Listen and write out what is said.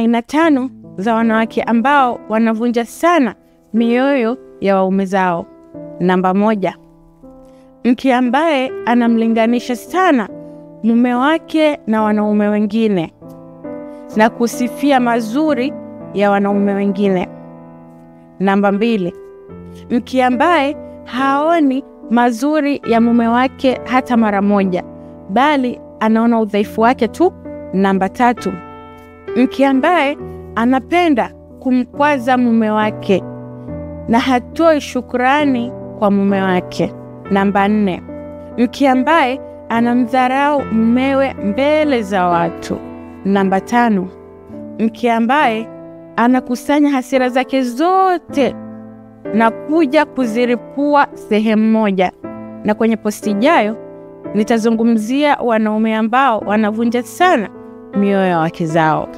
aina 5 za wanawake ambao wanavunja sana mioyo ya waume zao. Namba 1, mke ambaye anamlinganisha sana mume wake na wanaume wengine na kusifia mazuri ya wanaume wengine. Namba 2, mke ambaye haoni mazuri ya mume wake hata mara moja, bali anaona udhaifu wake tu. Namba 3, mke ambaye anapenda kumkwaza mume wake na hatoi shukrani kwa mume wake. Namba 4, mke ambaye anamdharau mumewe mbele za watu. Namba 5, mke ambaye anakusanya hasira zake zote na kuja kuziripua sehemu moja. Na kwenye posti ijayo nitazungumzia wanaume ambao wanavunja sana mioyo ya wake zao.